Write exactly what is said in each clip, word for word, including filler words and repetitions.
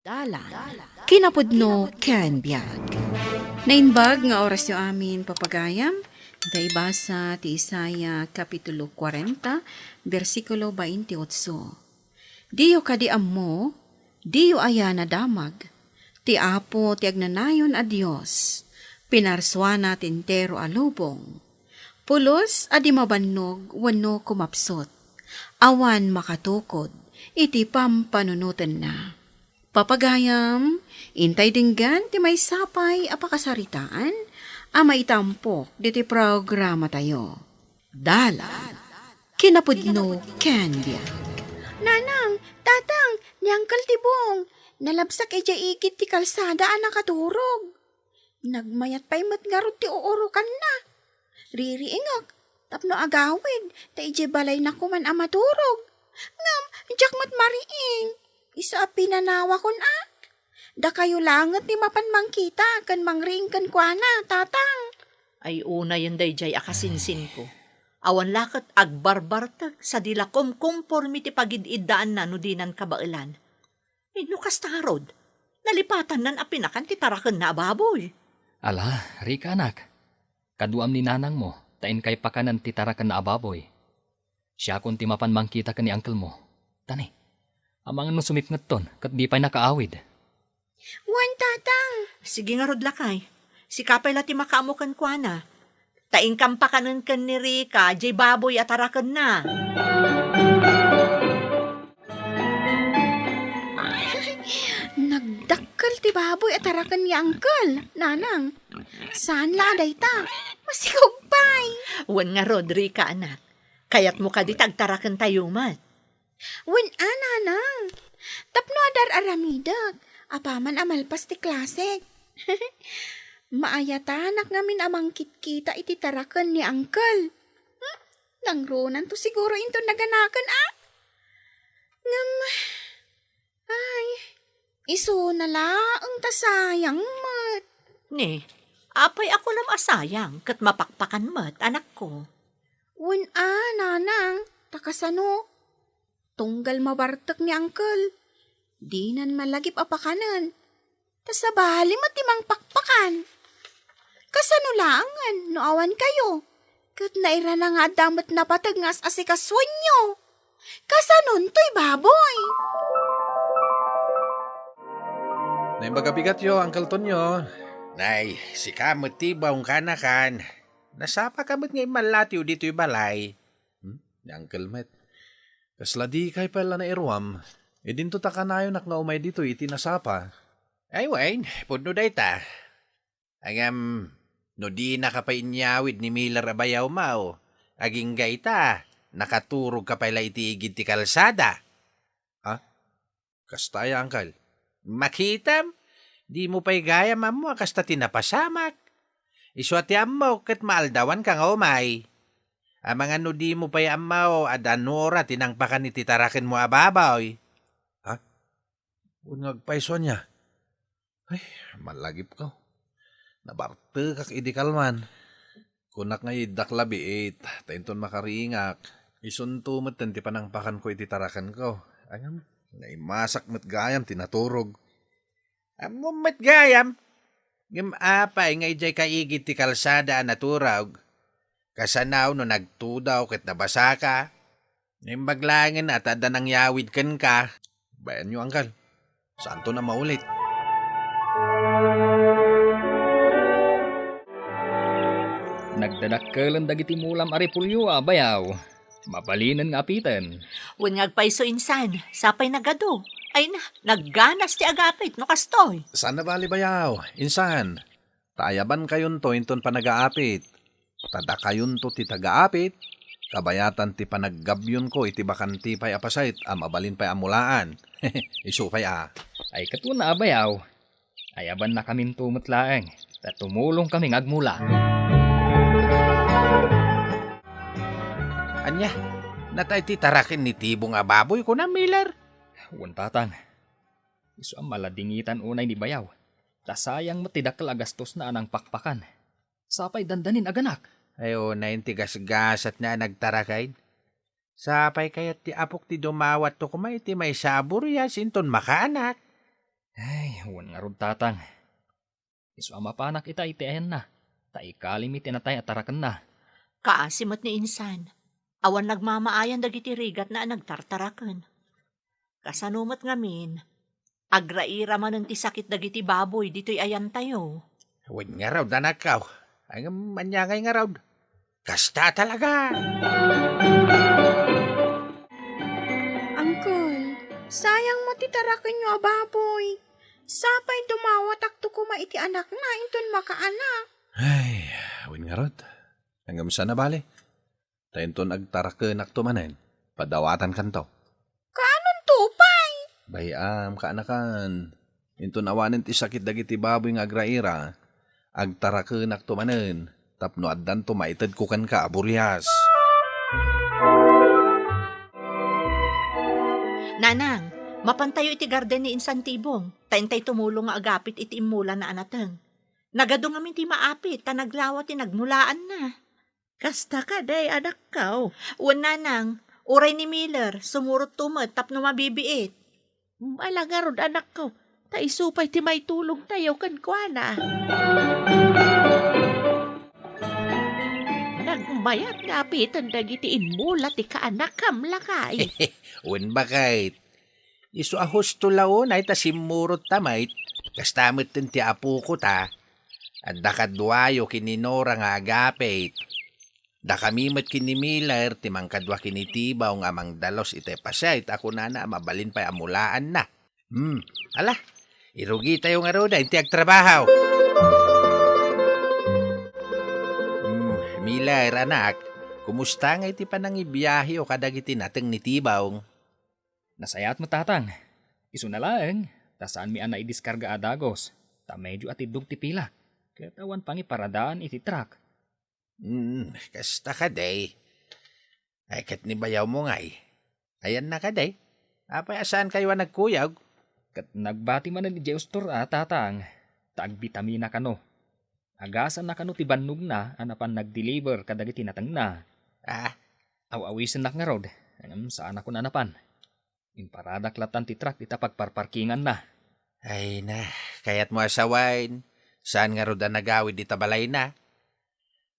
Dalan, kinapudno ken biag. Naimbag nga orasyo amin, papagayam, ta ibasa ti Isaiah Kapitulo kuarenta, bersikulo baintiotso. Diyo kadi ammo, diyo aya nadamag? Ti Apo ti agnanayon a Dios, pinarsuana ti entero a lubong. Pulos a di mabannog wenno kumapsut, awan makatukod iti pampanunotenna. Papagayam, intay denggen ti maysa pay a pakasaritaan a maitampok ditoy programatayo. Dalan, kinapudno ken biag. Nanang, Tatang, ni Uncle Tibong, nalabsak idiay igid ti kalsada a nakaturog. Nagmayat pay met ngarud ti uurokanna. Ririingek tapno agawid, ta idiay balayna koman a maturog. Ngem, diak met mariing. Isu a pinanawakon a. Dakayo laengen ti mapan mangkita ken mangriing kenkuana, Tatang. Ay, unayen daydiay a kasinsinko. Awan la ket agbarbartek, sadi la kumkompormi ti pagid-iddaanna no dinan kabaelan. Wenno kasta ngarud, nalipatannan a pinakan ti tarakenna a baboy. Ala, Rika, anak. Kaduam ni nanangmo, ta inkay pakanen ti tarakenna a baboy. Siakon ti mapan mangkita ken ni uncle mo. Tani, amangan no sumipngetton ket di pay nakaawid. Wen, Tatang. Sige ngarud, lakay. Sika pay la ti makaammo kenkuana. Ta inkam pakanen ken ni Rika, diay baboy a tarakenna. Nagdakkel ti baboy a taraken ni Uncle, Nanang. Saan la a dayta? Masikog pay. Wen ngarud, Rika, anak. Kayatmo kadi ti agtarakentayo met? Wen a, Nanang. Tapno adda ar-aramidek, apaman a malpas ti klasek. Maayatanak ngamin a mangkitkita iti taraken ni Uncle. Hmm? Nangronanto siguro inton naganaken, a? Ngem, ay, isuna laeng ta sayang met. Ni, apay a kunam a sayang ket mapakpakan met, anakko? Wen a, Nanang, ta kasano? Tunggal mabartek ni Uncle, dinan malagip a pakanen. Ta sabali met ti mangpakpakan. Kasano laengen no awan kayo? Ket nairana nga adda met napateg nga as-asikasuenyo. Kasanontoy baboy? Naimbag a bigatyo, Uncle Tonyo. Nay, sika met ti bawang kanakan. Nasapa ka met nga immallatiw ditoy balay. Hmm? Ni Uncle met. Kasla dikay pay la nairuam. Idinto ta kanayonak nga umay ditoy iti nasapa. Ay wen, pudno dayta. Ngem, no dinaka pay inyawid ni Miller a bayaw, maw, agingga ita, nakaturog ka pay la iti igid ti kalsada. Ha? Kasta aya, Uncle? Makitam, dimo pay gayam ammo a kasta ti napasamak. Isu a ti ammok ket maaldawanka nga umay. Amangan no dimo pay ammo a da Nora ti nangpakan iti tarakenmo a baboy. Ha? Wen nga agpayso ania? Ay, malagipko. Nabartekak idi kalman. Kunak nga iddak la biit, ta inton makariingak, isunto metten ti panangpakanko iti tarakenko. Ngem, naimasak met gayam ti naturog. Ammom met gayam. Ngem apay nga idiay kaigid ti kalsada a naturog? Kasano no nagtudaw ket nabasaka? Naimbag laengen a ta adda nangyawid kenka. Bayanyo, Uncle. Saanton a maulit. Nagdadakkelen dagiti mulam a repolyo a bayaw. Mabalinen nga apiten. Wen nga agpayso, insan, sapay nagadu. Ay na, nagganas ti agapit no kastoy. Saan a bali, bayaw, insan. Ta ayabankayonto inton panagaapit. Ta dakayonto ti tagaapit, kabayatan ti panaggabyonko iti bakanti pay a pasait a mabalin pay a mulaan. Isu pay a. Ay, ket wen a, bayaw. Ayabannakaminto met laeng, ta tumulongkami nga agmula. Ania? Natay ti taraken ni Tibong a baboy, kuna, Miller? Wen, Tatang. Isu a maladingitan unay ni bayaw, ta sayang met ti dakkel a gastosna a nangpakpakan. Sapay dandanin aganak. Ay, unayen ti gasgasatna a nagtaraken. Sapay kayat ti apok ti dumawatto koma iti maysa a burias inton makaanak. Wen ngarud, Tatang. Isu a mapanak ita iti ayanna, ta ikalimi ti natay a tarakenna. Kaasi met ni insan. Awan nagmamaayan dagiti rigatna a nagtartaraken. Kasano met ngamin, agraira manen ti sakit dagiti baboy ditoy ayantayo. Wen ngarud, anakko. Ngem ania ngay ngarud? Kasta talaga. Uncle, sayang met ti tarakenyo a baboy. Sapay dumawatakto koma iti anakna inton makaanak. Ay, wen ngarud. Ngem saan a bale. Ta inton agtarakenakto manen, padawatankanto. Kaanonto pay? Bay-am, kaanakan. Inton awanen ti sakit dagiti baboy nga agraira, agtarakenakto manen tapno addanto maitedko kenka a burias. Nanang, mapantayo iti garden ni Insan Tibong, ta intay tumulong nga agapit iti immulana a nateng. Nagadu ngamin ti maapit, ta naglawa ti nagmulaanna. Kasta kadi, anakko? Wen, nanang, uray ni Miller, sumurotto met tapno mabibiit. Mm, ala ngarud, anakko, ta isu pay ti maitulongtayo kenkuana. Nagmayat nga apiten dagiti immula ti kaanakam, lakay. Wen, baket. Isu a husto la unay ta simmurotta met. Kasta metten ti apoko ta. Adda kaduayo ken ni Nora nga agapit. Dakami met ken ni Miller ti mangkadua ken ni Tibong a mangdalus iti paset a kunana a mabalin pay a mulaanna. Hmm, ala, irugitayo ngaruden ti agtrabaho. Hmm, Miller, anak, kumusta ngay ti panangibiaheyo kadagiti nateng ni Tibong? Nasayaat met, Tatang. Isuna laeng, ta saanmi a naidiskarga a dagus, ta medio atiddog ti pila, ket awan pangiparadaan iti truck. Hmm, kasta kadi. Ay, ket ni bayawmo ngay? Ayanna kadi? Apay a saankayo a nagkuyog? Ket nagbati manen idiay ustor a, Tatang, ta agbitamina kano. Agasanna kano ti bannogna a napan nagdeliver kadagiti natengna. Ah? Aw-awisennak ngarud, ngem saanak a napan. Imparadak lattan ti truck dita pagparparkinganna. Ay na, kayatmo a sawen, saan ngarud a nagawid dita balayna?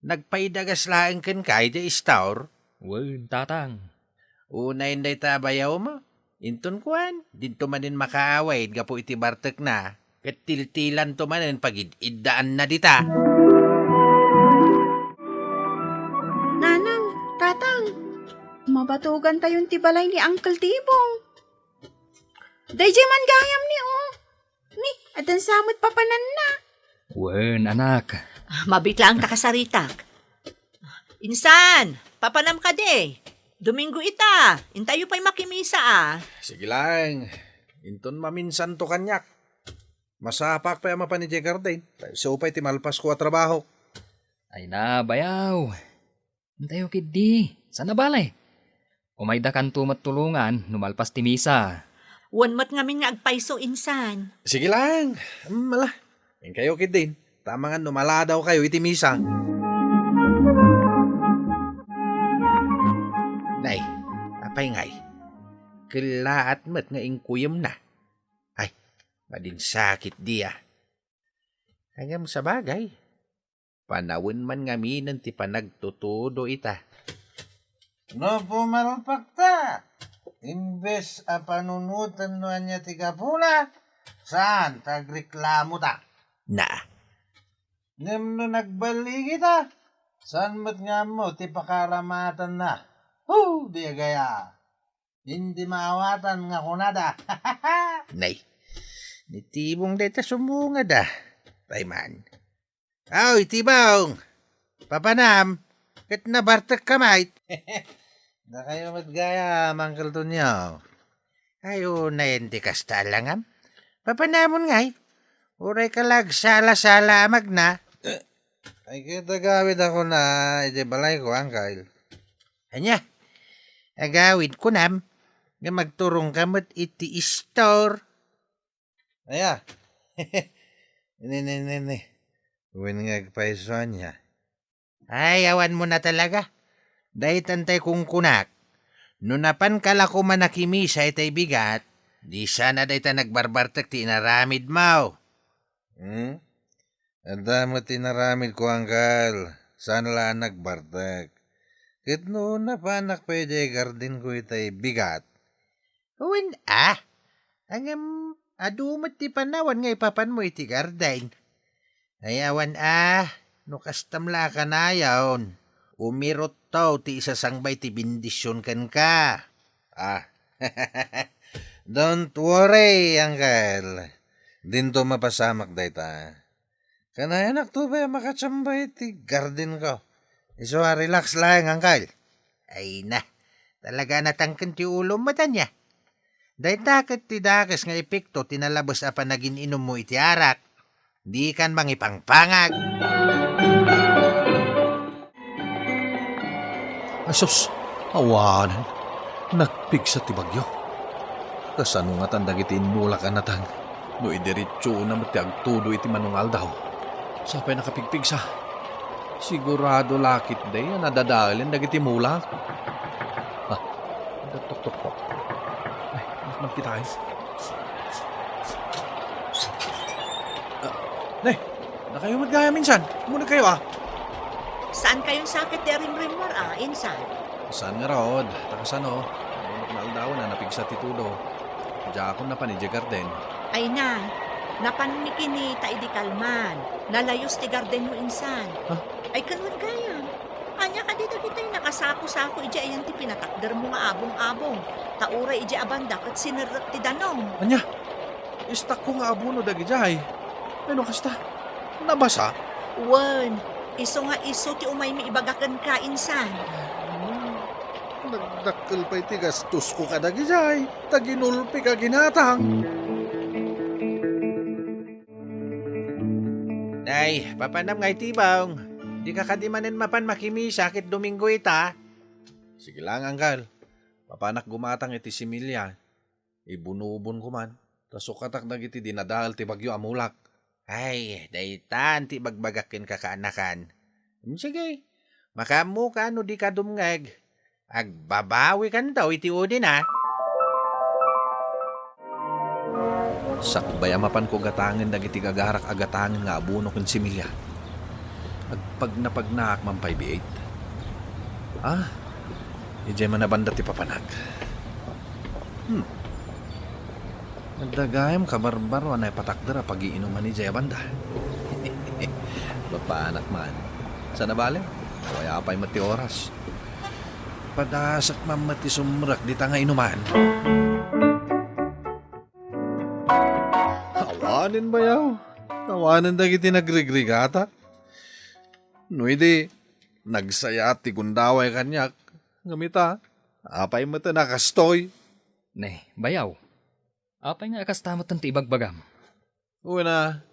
Nagpaidagas laeng kenka idiay istor? Wen, Tatang. Unayen dayta a bayawmo. Inton kuan, dinto manen makaawid gapu iti bartekna, ket tiltilanto manen pagid-iddaanna dita. Nanang, Tatang, mabatugantayon ti balay ni Uncle Tibong. Daydiay man gayam ni, o. Ni, addan sa met papananna. Wen, anak. Ah, mabiit laeng ta kasaritak. Insan, papanam kadi? Domingo ita, intayo pay makimisa a. Sige laeng. Inton maminsanto kaniak. Masapak pay a mapan idiay garden. Ta isu pay ti malpasko a trabaho. Ay na, bayaw. Intayo ketdi. Saan a bale? Umaydakanto met tulongan no malpas ti misa. Wen met ngamin nga agpayso, insan. Sige laeng. Mm, ala. Inkayo ketdin. Ta amangan no maladawkayo iti misa. Nay, apay ngay? Kellaat met nga inkuyemna. Ay, madinsakit dia. Ngem sabagay, panawen man ngaminen ti panagtutudo ita. No pumalpakta, imbes a panunoten no ania ti gapuna, saan ta agreklamota. Na. Ngem no nagballigita, saan met nga ammo ti pakaaramatenna. Hu, di agaya. Indi maawatan nga kunada. Nay, ni Tibong dayta sumungada. Pay man. Aw, Tibong! Papanam, ket nabartekka met. Dakayo met gayam, Uncle Tonyo. Ay, unayen ti kasta a langam. Papanamon ngay. Uray ka la agsala-sala a magna. Ay, ket agawid a kuna idiay balayko, Uncle. Ania? Agawid kunam nga magturongka met iti istor. Aya? Ni, ni, ni, ni. Wen nga agpayso ania? Ay, awan mo na talaga. Daytan tay kunkunak. No napanka la koma nakimisa itay bigat, Di sana dayta nagbarbartek ti inaramidmo. Hmm? Adda met ti inaramidko, angkel. Saan la a nagbartek. Ket no napanak pay idiay gardenko itay bigat. Wen a, ngem adu met ti panawan nga ipapanmo iti garden. Ay, awan a, no kastam la a kanayon, umirutto ti isasangbay ti bendision kenka. Ah, don't worry, angkel. Dinto mapasamak dayta. Kanayonakto pay a makachamba iti gardenko. Isu a relax laeng, angkel. Ay na, talaga natangken ti ulom met ania. Dayta ket ti dakes nga epekto ti nalabes a panagin-inummo iti arak. Dikan mangipangpangag. Asus, awanen. Nagpigsa ti bagyo. Kasano ngatan dagiti immulak a nateng? No idiretsona met ti agtudo iti manungaldaw, sapay nakapigpigsa. Sigurado la ketdi a nadadaelen dagiti mulak. Ah, nagtuktuktok. Ay, anak man kita, ay. Ah, ne, dakayo met gayam, insan. Umuna kayo, ah. Saan kayon sakit ti arimrimmuar, ah, insan? Saan ngarud? Ta kasano? Naldaw na, napigsa ti tudo. Diakon napan idiay garden. Ay na, napanmi kini ta idi kalman. Nalayos ti gardenmo, insan. Ha? Ay, kanwan gayam. Ania kadi dagitoy nakasako-sako idiay ayan ti pinatakdermo nga abong-abong, ta uray idiay a banda ket sinerrek ti danum? Ania? Istakko nga abono dagidiay. Ay, no kasta, nabasa? Wen, isu nga isu ti umaymi ibaga kenka, insan. Nagdakkel pay ti gastosko kadagidiay, ta ginulpik a ginatang. Nay, papanam nga itibong. Dika kadi manen mapan makimisa ket Domingo ita? Sige lang, anggal. Mapanak gumatang iti similya. Ibunubon ko man, ta sukatak dagiti dinadael ti bagyo a mulak. Ay, daytan ti ibagbagak kenka, kaanakan. Sige, makaammoka no dika dumngeg. Agbabawikanto iti udin, a. Sakbay a mapanko gatangen dagiti gagarak a gatangen nga abono ken similya, agpagnapagnaak man pay biit. Ah, idiay man a banda ti papanak. Hmm. Adda gayam kabarbaroan a ipatakder a pagiinuman idiay a banda. Mapanak man. Saan a bale? Awayan pay met ti oras. Padasek man met ti sumrek dita nga inuman. Awanen, bayaw. Awanen dagiti nagrigrigatak. No idi, nagsayaat ti gundaway kaniak. Ngem ita, apay met a kastoy? Ne, bayaw. Apay nga kasta met ti ibagbagam? Wen a,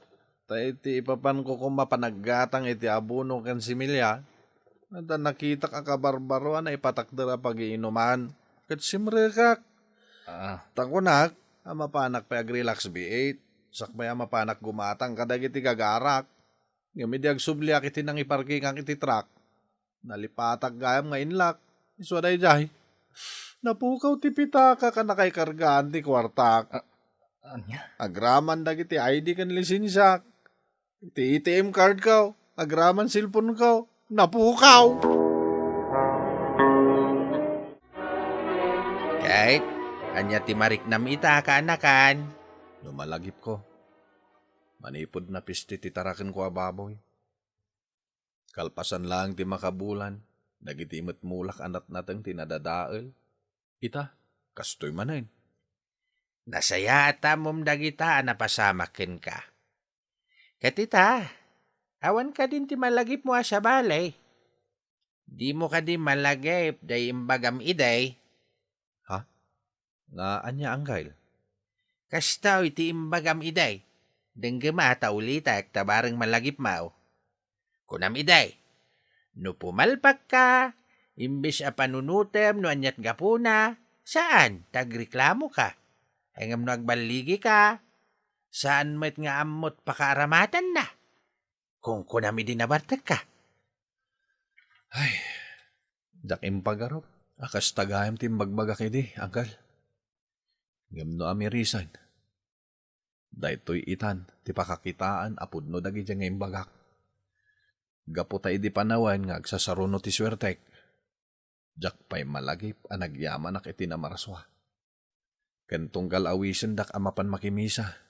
ta iti ipapanko koma panaggatang iti abono ken similya, adda nakitak a kabarbaroan a ipatakder a pagiinuman, ket simrekak. Ah. Ta kunak a mapanak pay agrelax biit, sakbay a mapanak gumatang kadagiti gagarak. Ngem idi agsubliak iti nangiparkingak iti truck, nalipatak gayam nga inlak. Isu a daydiay, napukaw ti pitakak a nakaikargaan ti kuartak. Ah, ania? Agraman dagiti I D ken lisensiak. Iti A T M card ko, agraman cellphone ko, napukaw. Ket ania ti mariknam ita, kaanakan? No malagipko, manipud napisti ti tarakenko a baboy. Kalpasan laeng ti makabulan, dagiti met mulak a natnateng ti nadadael. Ita, kastoy manen. Nasayaat ammom dagita a napasamak kenka. Ket ita, awan kadin ti malagipmo a sabali? Dimo kadi malagip day imbagam idi? Ha? Nga ania, anggay? Kastoy ti imbagam idi. Denggema ta ulitek ta bareng malagipmo. Kunam idi, no pumalpakka, imbes a panunotem no aniat gapuna, saan ta agreklamoka. Ngem no agballigika, saan met nga ammot pakaaramatanna. Kunkunam idi nabartekka. Ay, diak impagarup a kasta gayam ti imbagbagak idi, anggal. Ngem no amirisen, daytoy itan ti pakakitaan a pudno dagiti nga imbagak. Gapu ta idi panawen nga agsasaruno ti suertek, diak pay malagip a nagyamanak iti namarsua. Ken tunggal awisendak a mapan makimisa,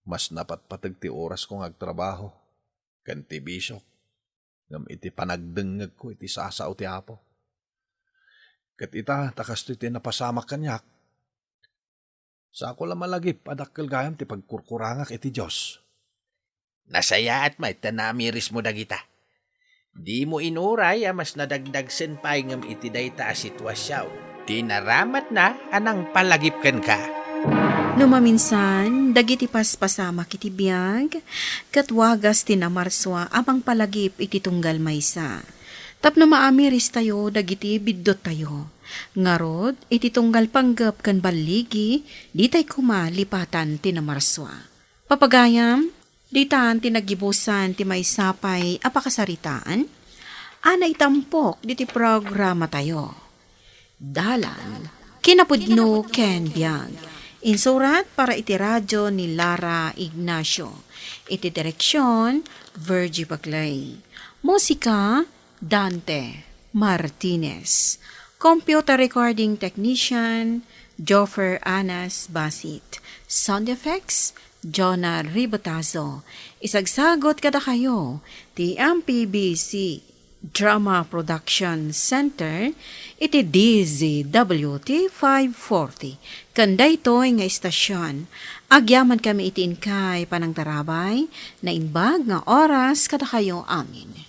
mas napatpateg ti orasko nga agtrabaho ken ti bisok ngem iti panagdengngegko iti sasao ti Apo. Ket ita, ta kastoy ti napasamak kaniak, sako la malagip a dakkel gayam ti pagkurkurangak iti Dios. Nasayaat met ta namirismo dagita. Dimo inuray a mas nadagdagsen pay ngem iti dayta a situasion ti naramatna a nangpalagip kenka. No maminsan, dagiti paspasamak iti biag, ket wagas ti namarsua a mangpalagip iti tunggal maysa. Tapno maamiristayo dagiti bidduttayo. Ngarud, iti tunggal panggep ken balligi, ditay koma lipatan ti namarsua. Papagayam, ditan ti naggibusan ti maysa pay a pakasaritaan a naitampok diti programatayo. Dalan, kinapudno ken biag. Insurat para iti radio ni Lara Ignacio. Iti direksyon, Virgie Bagley. Musika, Dante Martinez. Computer recording technician, Joffer Anas Basit. Sound effects, Jonah Ribatazo. Isagsagot kadakayo ti M P B C Drama Production Center iti D Z W T five forty. Ken daytoy nga istasyon, agyaman kami iti inkay panangtarabay, naimbag nga oras kadakayo amin.